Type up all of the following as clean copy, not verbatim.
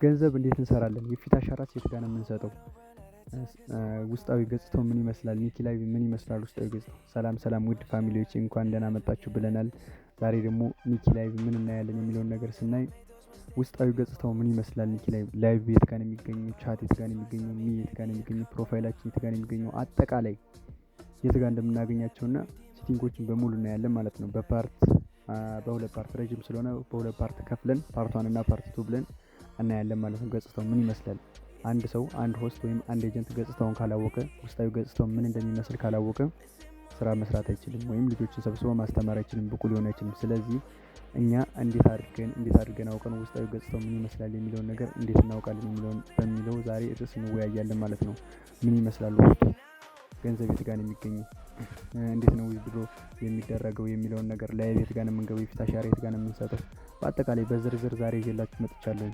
ገንዘብ እንዴት እንሰራለን? የፊት አሻራስ የት ጋር ነው የምንሰጠው? ውስጣዊ ገጽታው ምን ይመስላል? ኒኪ ላይቭ ምን ይመስላል ውስጣዊ ገጽታው? ሰላም ሰላም ውድ family ዎች፣ እንኳን ደህና መጣችሁ ብለናል። ዛሬ ደግሞ ኒኪ ላይቭ ምን እናያለን የሚለውን ነገር ስናይ ውስጣዊ ገጽታው ምን ይመስላል፣ ኒኪ ላይቭ፣ live የት ጋር ነው የሚገኘው፣ chat የት ጋር ነው የሚገኘው፣ me የት ጋር ነው የሚገኘው፣ profile ኣችን የት ጋር ነው የሚገኘው፣ አጠቃላይ የት ጋር እንደምናገኛቸውና setting ኦችን በሙሉ እናያለን ማለት ነው። በ part በሁለት part፣ ረጅም ስለሆነ በሁለት part ከፍለን part one እና part two ብለን እናያለን ማለት ነው። ገጽታው ምን ይመስላል? አንድ ሰው፣ አንድ host ወይም አንድ agent ገጽታውን ካላወቀ፣ ውስጣዊ ገጽታው ምን እንደሚመስል ካላወቀ ስራ መስራት አይችልም፣ ወይም ልጆችን ሰብስቦ ማስተማር አይችልም፣ ብቁ ሊሆን አይችልም። ስለዚህ እኛ እንዴት አድርገን አውቀን ውስጣዊ ገጽታው ምን ይመስላል የሚለውን ነገር እንዴት እናውቃለን የሚለውን በሚለው ዛሬ ርዕስ እንወያያለን ማለት ነው። ምን ይመስላል ውስጡ፣ ገንዘብ የት ጋር ነው የሚገኘው፣ እንዴት ነው withdraw የሚደረገው የሚለውን ነገር፣ live የት ጋር ነው የምንገባው፣ የፊት አሻራ የት ጋር ነው የምንሰጠው፣ በአጠቃላይ በዝርዝር ዛሬ ይዤላችሁ መጥቻለሁ።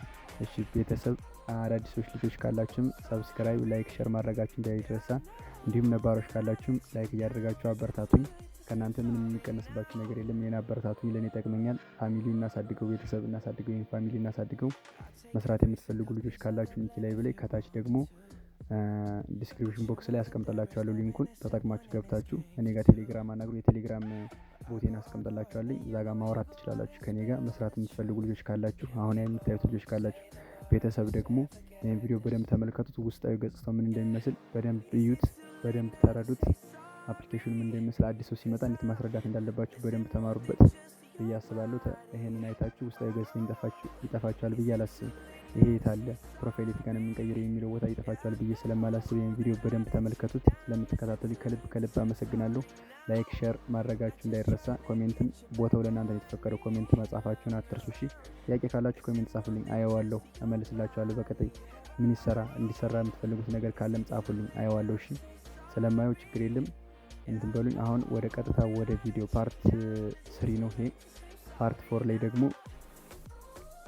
እሺ ቤተሰብ፣ አዳዲሶች ልጆች ካላችሁም subscribe፣ like፣ share ማድረጋችሁ እንዳይረሳ፣ እንዲሁም ነባሮች ካላችሁም like እያደረጋችሁ አበረታቱኝ። ከእናንተ ምንም የሚቀነስባችሁ ነገር የለም። እኔን አበረታቱኝ፣ ለእኔ ይጠቅመኛል። Family እናሳድገው፣ ቤተሰብ እናሳድገው፣ ይህን family እናሳድገው። መስራት የምትፈልጉ ልጆች ካላችሁ ኒኪ ላይቭ ላይ ከታች ደግሞ description box ላይ አስቀምጥላችኋለሁ link ኡን፣ ተጠቅማችሁ ገብታችሁ እኔ ጋር ቴሌግራም አናግሩ። የቴሌግራም bot ኤን አስቀምጥላችኋለሁ። እዛ ጋር ማውራት ትችላላችሁ ከኔ ጋር መስራት የምትፈልጉ ልጆች ካላችሁ፣ አሁን የምታዩት ልጆች ካላችሁ። ቤተሰብ ደግሞ ይህን ቪዲዮ በደንብ ተመልከቱት። ውስጣዊ ገጽታው ምን እንደሚመስል በደንብ እዩት፣ በደንብ ተረዱት። Application ኑ ምን እንደሚመስል አዲስ ሰው ሲመጣ እንዴት ማስረዳት እንዳለባችሁ በደንብ ተማሩበት ብዬ አስባለሁ። ይሄንን አይታችሁ ውስጣዊ ገጽታ ይጠፋችኋል ብዬ አላስብም። ይሄ የት አለ፣ profile የት ጋር ነው የምንቀይረው የሚለው ቦታ ይጠፋችኋል ብዬ ስለማላስብ ይሄን ቪዲዮ በደንብ ተመልከቱት። ስለምትከታተሉ ከልብ ከልብ አመሰግናለሁ። Like፣ share ማድረጋችሁ እንዳይረሳ። Comment ም ቦታው ለእናንተ ነው የተፈቀደው። Comment መጻፋችሁን አትርሱ። እሺ፣ ጥያቄ ካላችሁ comment ጻፉልኝ፣ አየዋለሁ፣ እመልስላችኋለሁ። በቀጣይ ምን ይሰራ፣ እንዲሰራ የምትፈልጉት ነገር ካለም ጻፉልኝ፣ አየዋለሁ። እሺ፣ ስለማየው ችግር የለም፣ እንትን በሉኝ። አሁን ወደ ቀጥታ ወደ ቪዲዮ፣ part three ነው ይሄ። Part four ላይ ደግሞ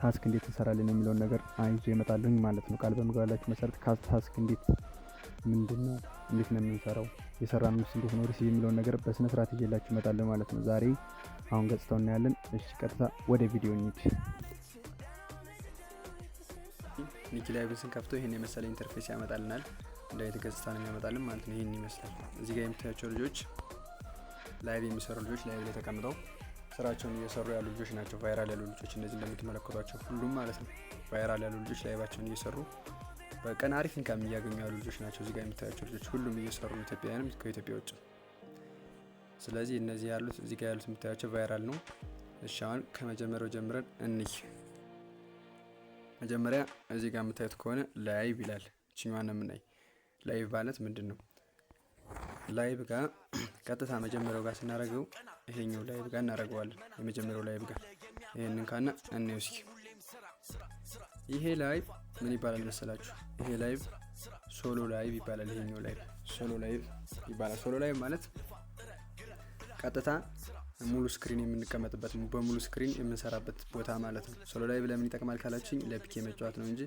task እንዴት እንሰራለን የሚለውን ነገር ይዤ እመጣለሁኝ ማለት ነው። ቃል በምገባላችሁ መሰረት task እንዴት፣ ምንድን ነው፣ እንዴት ነው የምንሰራው፣ የሰራነውስ እንዴት ነው receive የሚለውን ነገር በስነ ስርዓት ይዤላችሁ እመጣለሁ ማለት ነው። ዛሬ አሁን ገጽታው እናያለን። እሺ፣ ቀጥታ ወደ ቪዲዮ እንሂድ። ኒኪ ላይቭን ስንከፍተው ይህን የመሰለ interface ያመጣልናል። እንደ አይነት ገጽታ ነው የሚያመጣልን ማለት ነው። ይህን ይመስላል። እዚህ ጋር የምታያቸው ልጆች live የሚሰሩ ልጆች፣ live ላይ ተቀምጠው ስራቸውን እየሰሩ ያሉ ልጆች ናቸው። Viral ያሉ ልጆች እነዚህ እንደምትመለከቷቸው ሁሉም ማለት ነው። Viral ያሉ ልጆች live ኣቸውን እየሰሩ በቀን አሪፍ income እያገኙ ያሉ ልጆች ናቸው። እዚህ ጋር የምታያቸው ልጆች ሁሉም እየሰሩ ነው፣ ኢትዮጵያውያንም ከኢትዮጵያ ውጭ። ስለዚህ እነዚህ ያሉት፣ እዚህ ጋር ያሉት የምታያቸው viral ነው። እሺ፣ አሁን ከመጀመሪያው ጀምረን እንይ። መጀመሪያ እዚህ ጋር የምታዩት ከሆነ live ይላል። እችኛዋን ነው የምናይ። Live ማለት ምንድን ነው? Live ጋር ቀጥታ መጀመሪያው ጋር ስናደርገው ይሄኛው live ጋር እናደርገዋለን። የመጀመሪያው live ጋር ይሄንን ካና እንየው እስኪ። ይሄ live ምን ይባላል መሰላችሁ? ይሄ live solo live ይባላል። ይሄኛው live solo live ይባላል። Solo live ማለት ቀጥታ ሙሉ screen የምንቀመጥበት፣ በሙሉ screen የምንሰራበት ቦታ ማለት ነው። Solo live ለምን ይጠቅማል ካላችኝ ለ PK መጫወት ነው እንጂ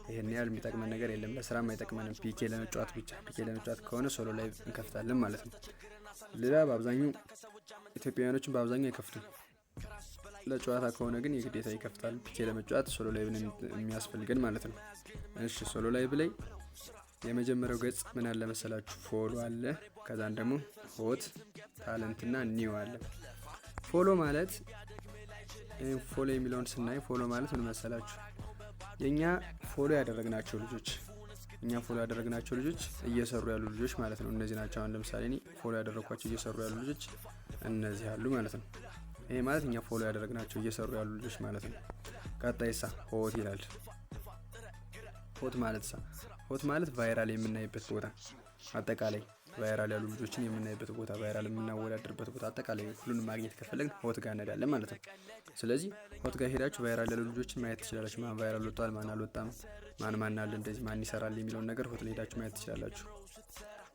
ይሄን ያህል የሚጠቅመን ነገር የለም። ለስራም አይጠቅመንም። PK ለመጫወት ብቻ። PK ለመጫወት ከሆነ solo live እንከፍታለን ማለት ነው። ሌላ በአብዛኛው ኢትዮጵያውያኖችን በአብዛኛው አይከፍቱም። ለጨዋታ ከሆነ ግን የግዴታ ይከፍታል። PK ለመጫወት solo live የሚያስፈልገን ማለት ነው። እሺ፣ solo live ላይ የመጀመሪያው ገጽ ምን አለ መሰላችሁ? Follow አለ። ከዛን ደግሞ hot፣ talent እና new አለ። Follow ማለት፣ ይህን follow የሚለውን ስናይ follow ማለት ምን መሰላችሁ? የእኛ follow ያደረግናቸው ልጆች፣ እኛ follow ያደረግናቸው ልጆች እየሰሩ ያሉ ልጆች ማለት ነው። እነዚህ ናቸው። አሁን ለምሳሌ እኔ follow ያደረግኳቸው እየሰሩ ያሉ ልጆች እነዚህ አሉ ማለት ነው። ይሄ ማለት እኛ follow ያደረግናቸው እየሰሩ ያሉ ልጆች ማለት ነው። ቀጣይ ሳ hot ይላል። Hot ማለት ሳ hot ማለት viral የምናይበት ቦታ፣ አጠቃላይ viral ያሉ ልጆችን የምናይበት ቦታ፣ viral የምናወዳድርበት ቦታ፣ አጠቃላይ ሁሉንም ማግኘት ከፈለግን hot ጋር እንሄዳለን ማለት ነው። ስለዚህ hot ጋር ሄዳችሁ viral ያሉ ልጆችን ማየት ትችላላችሁ። ማን viral ወጥቷል፣ ማን አልወጣም፣ ማን ማን አለ፣ እንደዚህ ማን ይሰራል የሚለውን ነገር hot ላይ ሄዳችሁ ማየት ትችላላችሁ።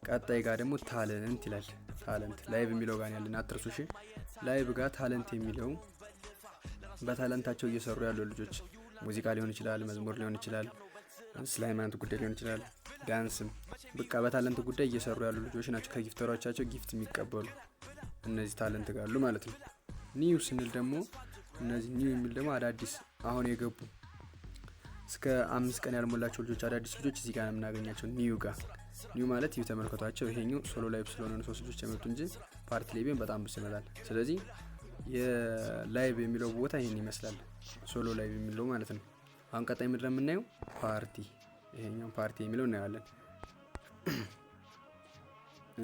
ቀጣይ ጋር ደግሞ talent ይላል። Talent live የሚለው ጋር ያለን አትርሱ እሺ። Live ጋር talent የሚለው በ talent ኣቸው እየሰሩ ያሉ ልጆች፣ ሙዚቃ ሊሆን ይችላል፣ መዝሙር ሊሆን ይችላል፣ ስለ ሃይማኖት ጉዳይ ሊሆን ይችላል፣ ዳንስም፣ በቃ በ talent ጉዳይ እየሰሩ ያሉ ልጆች ናቸው። ከ gifter ኦቻቸው gift የሚቀበሉ እነዚህ talent ጋር አሉ ማለት ነው። New ስንል ደግሞ እነዚህ new የሚል ደግሞ አዳዲስ አሁን የገቡ እስከ 5 ቀን ያልሞላቸው ልጆች፣ አዳዲስ ልጆች እዚህ ጋር ነው የምናገኛቸው። New ጋር፣ new ማለት ይሁ ተመልከቷቸው። ይሄኛው solo live ስለሆነ ነው ሶስት ልጆች የመጡ እንጂ ፓርቲ ላይ ቢሆን በጣም ብዙ ይመጣል። ስለዚህ የ live የሚለው ቦታ ይሄን ይመስላል። Solo live የሚለው ማለት ነው። አሁን ቀጣይ ምንድን ነው የምናየው? ፓርቲ፣ ይሄኛው ፓርቲ የሚለው እናየዋለን።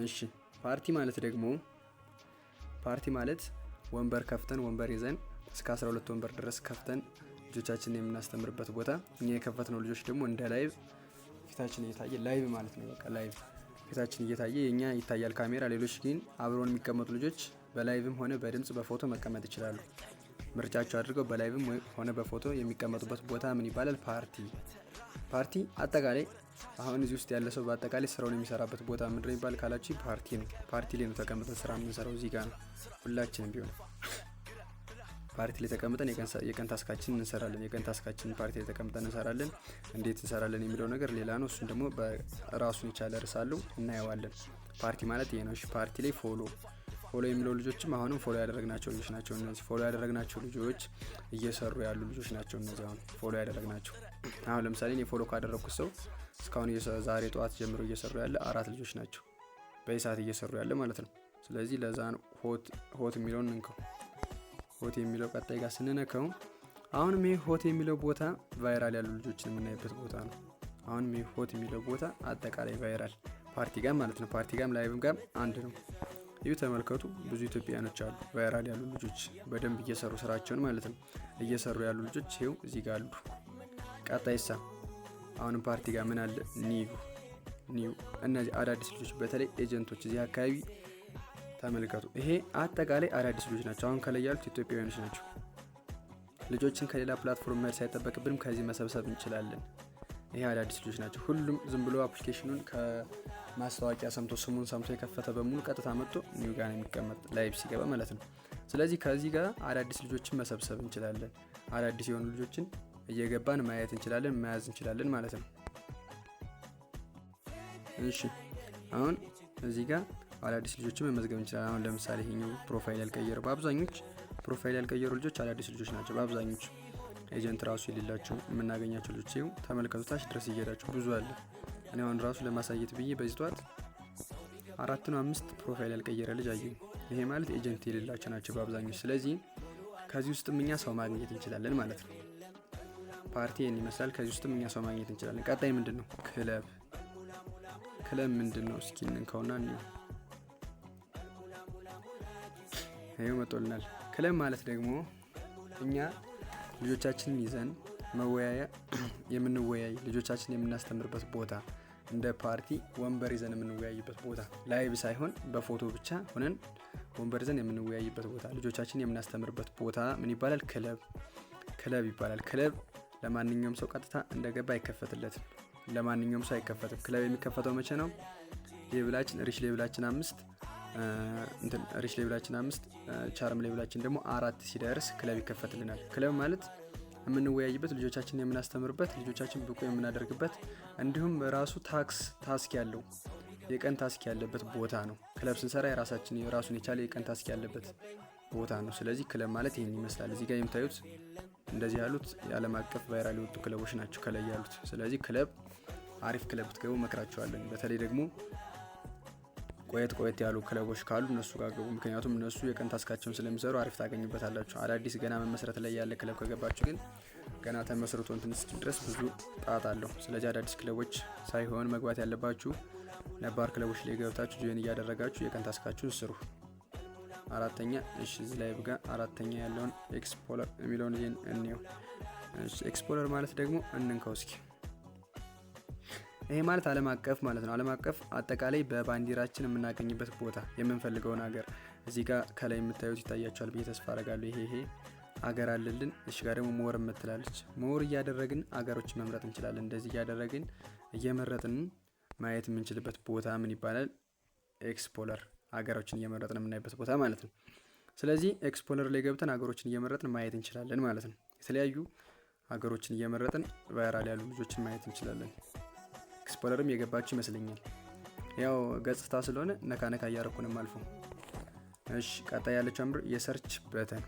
እሺ፣ ፓርቲ ማለት ደግሞ፣ ፓርቲ ማለት ወንበር ከፍተን፣ ወንበር ይዘን እስከ 12 ወንበር ድረስ ከፍተን ልጆቻችንን የምናስተምርበት ቦታ፣ እኛ የከፈትነው ልጆች ደግሞ እንደ live ፊታችን እየታየ፣ live ማለት ነው። በቃ live ፊታችን እየታየ፣ የኛ ይታያል ካሜራ። ሌሎች ግን አብረውን የሚቀመጡ ልጆች በ live ም ሆነ በድምጽ በፎቶ መቀመጥ ይችላሉ። ምርጫቸው አድርገው በ live ም ሆነ በፎቶ የሚቀመጡበት ቦታ ምን ይባላል? ፓርቲ። ፓርቲ አጠቃላይ አሁን እዚህ ውስጥ ያለ ሰው በአጠቃላይ ስራውን የሚሰራበት ቦታ ምንድን ነው የሚባል ካላችሁ ፓርቲ ነው። ፓርቲ ላይ ነው ተቀምጠን ስራ የምንሰራው፣ እዚህ ጋር ነው። ሁላችንም ቢሆን ፓርቲ ላይ ተቀምጠን የቀን task ኣችንን እንሰራለን። የቀን task ኣችንን ፓርቲ ላይ ተቀምጠን እንሰራለን። እንዴት እንሰራለን የሚለው ነገር ሌላ ነው። እሱን ደግሞ በራሱን የቻለ ርዕስ አለው፣ እናየዋለን። ፓርቲ ማለት ይሄ ነው። እሺ፣ ፓርቲ ላይ follow፣ follow የሚለው ልጆችም አሁንም follow ያደረግናቸው ልጆች ናቸው። እነዚህ follow ያደረግናቸው ልጆች እየሰሩ ያሉ ልጆች ናቸው። እነዚህ አሁን follow ያደረግናቸው፣ አሁን ለምሳሌ እኔ follow ካደረግኩት ሰው እስካሁን ዛሬ ጠዋት ጀምሮ እየሰሩ ያለ አራት ልጆች ናቸው። በዚህ ሰዓት እየሰሩ ያለ ማለት ነው። ስለዚህ ለዛ ነው hot፣ hot የሚለውን እንንከው። Hot የሚለው ቀጣይ ጋር ስንነካው አሁንም ይህ hot የሚለው ቦታ viral ያሉ ልጆችን የምናይበት ቦታ ነው። አሁንም ይህ hot የሚለው ቦታ አጠቃላይ viral ፓርቲ ጋር ማለት ነው። ፓርቲ ጋርም live ም ጋር አንድ ነው። ይህ ተመልከቱ፣ ብዙ ኢትዮጵያኖች አሉ፣ viral ያሉ ልጆች በደንብ እየሰሩ ስራቸውን ማለት ነው፣ እየሰሩ ያሉ ልጆች ይኸው እዚህ ጋር አሉ። ቀጣይ ሳ አሁንም ፓርቲ ጋር ምን አለ? New፣ new፣ እነዚህ አዳዲስ ልጆች፣ በተለይ agent ኦች እዚህ አካባቢ ተመልከቱ። ይሄ አጠቃላይ አዳዲስ ልጆች ናቸው። አሁን ከላይ ያሉት ኢትዮጵያውያኖች ናቸው። ልጆችን ከሌላ platform መሄድ ሳይጠበቅብንም ከዚህ መሰብሰብ እንችላለን። ይሄ አዳዲስ ልጆች ናቸው። ሁሉም ዝም ብሎ application ኑን ከማስታወቂያ ሰምቶ፣ ስሙን ሰምቶ የከፈተ በሙሉ ቀጥታ መጥቶ new ጋር ነው የሚቀመጥ live ሲገባ ማለት ነው። ስለዚህ ከዚህ ጋር አዳዲስ ልጆችን መሰብሰብ እንችላለን። አዳዲስ የሆኑ ልጆችን እየገባን ማየት እንችላለን፣ መያዝ እንችላለን ማለት ነው። እሺ፣ አሁን እዚህ ጋር አዳዲስ ልጆችን መመዝገብ እንችላለን። አሁን ለምሳሌ ይሄኛው profile ያልቀየሩ፣ በአብዛኞች profile ያልቀየሩ ልጆች አዳዲስ ልጆች ናቸው። በአብዛኞቹ agent ራሱ የሌላቸው የምናገኛቸው ልጆች ይኸው ተመልከቱ። ታች ድረስ እየሄዳችሁ ብዙ አለ። እኔ አሁን ራሱ ለማሳየት ብዬ በዚህ ጠዋት አራት ነው አምስት profile ያልቀየረ ልጅ አየሁ። ይሄ ማለት agent የሌላቸው ናቸው በአብዛኞች። ስለዚህ ከዚህ ውስጥም እኛ ሰው ማግኘት እንችላለን ማለት ነው። ፓርቲ ይህን ይመስላል። ከዚህ ውስጥም እኛ ሰው ማግኘት እንችላለን። ቀጣይ ምንድን ነው? ክለብ። ክለብ ምንድን ነው? እስኪ እንንካውና እንየው። ይኸው መጦልናል። ክለብ ማለት ደግሞ እኛ ልጆቻችንን ይዘን መወያያ፣ የምንወያይ፣ ልጆቻችንን የምናስተምርበት ቦታ፣ እንደ ፓርቲ ወንበር ይዘን የምንወያይበት ቦታ፣ live ሳይሆን በፎቶ ብቻ ሆነን ወንበር ይዘን የምንወያይበት ቦታ፣ ልጆቻችንን የምናስተምርበት ቦታ ምን ይባላል? ክለብ፣ ክለብ ይባላል። ክለብ ለማንኛውም ሰው ቀጥታ እንደገባ አይከፈትለትም። ለማንኛውም ሰው አይከፈትም። ክለብ የሚከፈተው መቼ ነው? Level ኣችን፣ reach level ኣችን 5፣ እንትን reach level ኣችን 5፣ charm level ኣችን ደግሞ 4 ሲደርስ ክለብ ይከፈትልናል። ክለብ ማለት የምንወያይበት፣ ልጆቻችን የምናስተምርበት፣ ልጆቻችን ብቁ የምናደርግበት፣ እንዲሁም ራሱ task ያለው፣ የቀን task ያለበት ቦታ ነው። ክለብ ስንሰራ የራሳችን ራሱን የቻለ የቀን task ያለበት ቦታ ነው። ስለዚህ ክለብ ማለት ይህን ይመስላል። እዚህ ጋር የምታዩት እንደዚህ ያሉት የዓለም አቀፍ viral የወጡ ክለቦች ናቸው ከላይ ያሉት። ስለዚህ ክለብ፣ አሪፍ ክለብ ብትገቡ እመክራችኋለሁ። በተለይ ደግሞ ቆየት ቆየት ያሉ ክለቦች ካሉ እነሱ ጋር ግቡ። ምክንያቱም እነሱ የቀን task ኣቸውን ስለሚሰሩ አሪፍ ታገኙበታላችሁ። አዳዲስ ገና መመስረት ላይ ያለ ክለብ ከገባችሁ ግን ገና ተመስርቶ እንትን እስኪል ድረስ ብዙ ጣጣ አለው። ስለዚህ አዳዲስ ክለቦች ሳይሆን መግባት ያለባችሁ ነባር ክለቦች ላይ ገብታችሁ join እያደረጋችሁ የቀን task ኣችሁን ስሩ። አራተኛ፣ እሺ፣ እዚህ ላይ ጋር አራተኛ ያለውን explore የሚለውን ይሄን እንየው። እሺ፣ explore ማለት ደግሞ እንንካው እስኪ። ይሄ ማለት ዓለም አቀፍ ማለት ነው። ዓለም አቀፍ አጠቃላይ በባንዲራችን የምናገኝበት ቦታ፣ የምንፈልገውን ሀገር እዚህ ጋር ከላይ የምታዩት ይታያችኋል ብዬ ተስፋ አረጋለሁ። ይሄ አገር አለልን። እሺ ጋር ደግሞ more የምትላለች፣ more እያደረግን አገሮችን መምረጥ እንችላለን። እንደዚህ እያደረግን እየመረጥን ማየት የምንችልበት ቦታ ምን ይባላል? Explore፣ ሀገሮችን እየመረጥን የምናይበት ቦታ ማለት ነው። ስለዚህ explore ላይ ገብተን ሀገሮችን እየመረጥን ማየት እንችላለን ማለት ነው። የተለያዩ ሀገሮችን እየመረጥን viral ያሉ ልጆችን ማየት እንችላለን። Explore ም የገባችሁ ይመስለኛል። ያው ገጽታ ስለሆነ ነካ ነካ እያረኩ ነው የማልፈው። እሺ፣ ቀጣይ ያለችው አምር የ search button፣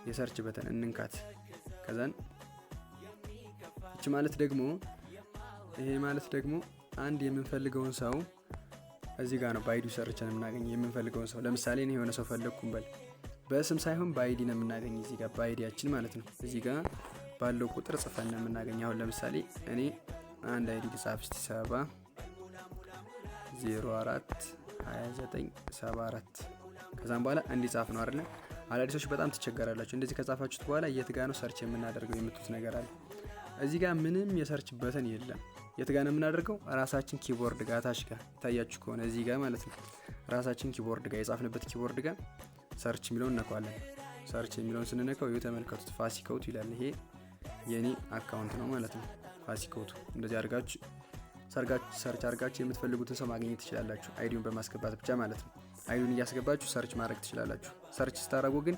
የ search button እንንካት። ከዛን ይሄ ማለት ደግሞ አንድ የምንፈልገውን ሰው እዚህ ጋር ነው በ ID search የምናገኝ የምንፈልገውን ሰው። ለምሳሌ እኔ የሆነ ሰው ፈለግኩም በል፣ በስም ሳይሆን በ ID ነው የምናገኝ፣ እዚህ ጋር በ ID ያችን ማለት ነው። እዚህ ጋር ባለው ቁጥር ጽፈን ነው የምናገኝ። አሁን ለምሳሌ እኔ አንድ ID ልጻፍ እስቲ፣ 70042974። ከዛም በኋላ እንዲጻፍ ነው አይደለ? አዳዲሶች በጣም ትቸገራላችሁ። እንደዚህ ከጻፋችሁት በኋላ የት ጋ ነው search የምናደርገው የምትሉት ነገር አለ። እዚህ ጋር ምንም የ search button የለም። የት ጋ ነው የምናደርገው? ራሳችን keyboard ጋር ታች ጋር ይታያችሁ ከሆነ እዚህ ጋር ማለት ነው። ራሳችን keyboard ጋር፣ የጻፍንበት keyboard ጋር search የሚለውን እነካዋለን። Search የሚለውን ስንነካው ይኸው ተመልከቱት፣ ፋሲከውቱ ይላል። ይሄ የኔ account ነው ማለት ነው። ፋሲከውቱ እንደዚህ አድርጋችሁ search አድርጋችሁ የምትፈልጉትን ሰው ማግኘት ትችላላችሁ። ID ውን በማስገባት ብቻ ማለት ነው። ID ውን እያስገባችሁ search ማድረግ ትችላላችሁ። Search ስታደርጉ ግን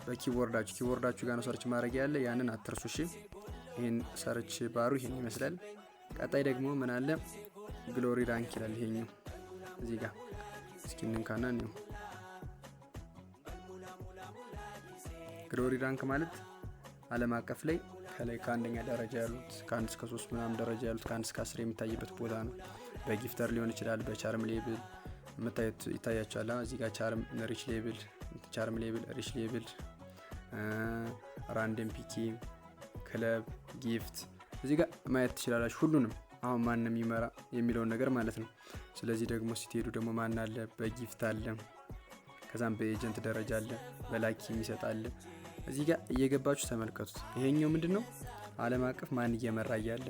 በ keyboard ኣችሁ ጋር ነው search ማድረግ ያለ፣ ያንን አትርሱ። እሺ፣ ይህን search bar ኡ ይሄን ይመስላል። ቀጣይ ደግሞ ምን አለ? Glory rank ይላል። ይሄኛው እዚህ ጋር እስኪ እንንካና ነው። Glory rank ማለት ዓለም አቀፍ ላይ ከላይ ከአንደኛ ደረጃ ያሉት፣ ከ1 እስከ 3 ምናምን ደረጃ ያሉት፣ ከ1 እስከ 10 የሚታይበት ቦታ ነው። በ gifter ሊሆን ይችላል፣ በ charm level የምታዩት ይታያቸዋል። እዚህ ጋር charm reach level፣ charm level፣ reach level፣ random pick፣ club፣ gift እዚህ ጋር ማየት ትችላላችሁ። ሁሉንም አሁን ማን ነው የሚመራ የሚለውን ነገር ማለት ነው። ስለዚህ ደግሞ ስትሄዱ ደግሞ ማን አለ፣ በ gift አለ፣ ከዛም በ agent ደረጃ አለ፣ በ lucky የሚሰጥ አለ። እዚህ ጋር እየገባችሁ ተመልከቱት። ይሄኛው ምንድን ነው? ዓለም አቀፍ ማን እየመራ እያለ።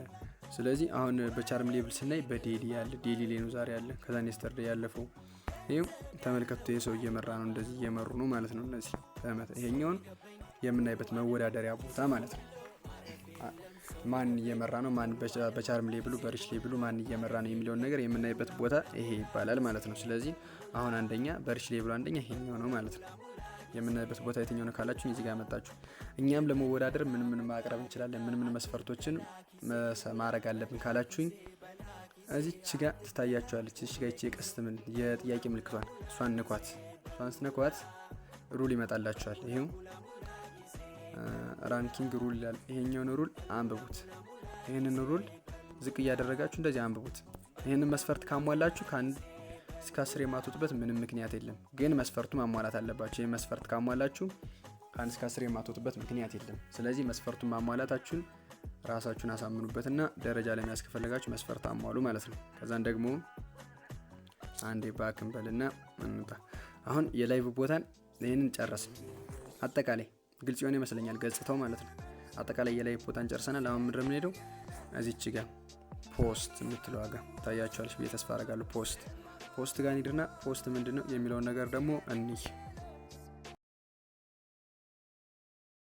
ስለዚህ አሁን በ charm level ስናይ በ daily ያለ፣ daily ላይ ነው ዛሬ ያለ፣ ከዛ yesterday ያለፈው ይኸው ተመልከቱት። ይሄ ሰው እየመራ ነው፣ እንደዚህ እየመሩ ነው ማለት ነው። እነዚህ ይሄኛውን የምናይበት መወዳደሪያ ቦታ ማለት ነው። ማን እየመራ ነው፣ ማን በ charm level ኡ፣ በ reach level ኡ ማን እየመራ ነው የሚለውን ነገር የምናይበት ቦታ ይሄ ይባላል ማለት ነው። ስለዚህ አሁን አንደኛ በ reach level ኡ አንደኛ ይሄኛው ነው ማለት ነው። የምናይበት ቦታ የትኛው ነው ካላችሁ እዚህ ጋር መጣችሁ። እኛም ለመወዳደር ምን ምን ማቅረብ እንችላለን፣ ምን ምን መስፈርቶችን ማድረግ አለብን ካላችሁኝ እዚች ጋ ትታያችኋለች። እዚች ጋ ይቺ የቀስት ምን የጥያቄ ምልክቷን እሷን ንኳት። እሷን ስነኳት rule ይመጣላችኋል። ይሄው ranking rule ይላል። ይሄኛውን rule አንብቡት። ይህንን rule ዝቅ እያደረጋችሁ እንደዚህ አንብቡት። ይህንን መስፈርት ካሟላችሁ ከ1 እስከ 10 የማትወጡበት ምንም ምክንያት የለም። ግን መስፈርቱ ማሟላት አለባችሁ። ይህ መስፈርት ካሟላችሁ ከ1 እስከ 10 የማትወጡበት ምክንያት የለም። ስለዚህ መስፈርቱን ማሟላታችሁን ራሳችሁን አሳምኑበትና ደረጃ ለመያዝ ከፈለጋችሁ መስፈርት አሟሉ ማለት ነው። ከዛን ደግሞ አንዴ back እንበልና እንውጣ። አሁን የ live ቦታን ይህንን ጨረስን። አጠቃላይ ግልጽ የሆነ ይመስለኛል ገጽታው ማለት ነው። አጠቃላይ የ live ቦታን ጨርሰናል። አሁን ምንድን ነው የምንሄደው? እዚች ጋር post የምትለዋ ጋር ታያቸዋለች ብዬ ተስፋ አደርጋለሁ። Post ጋር እንሂድና post ምንድን ነው የሚለውን ነገር ደግሞ እንይ።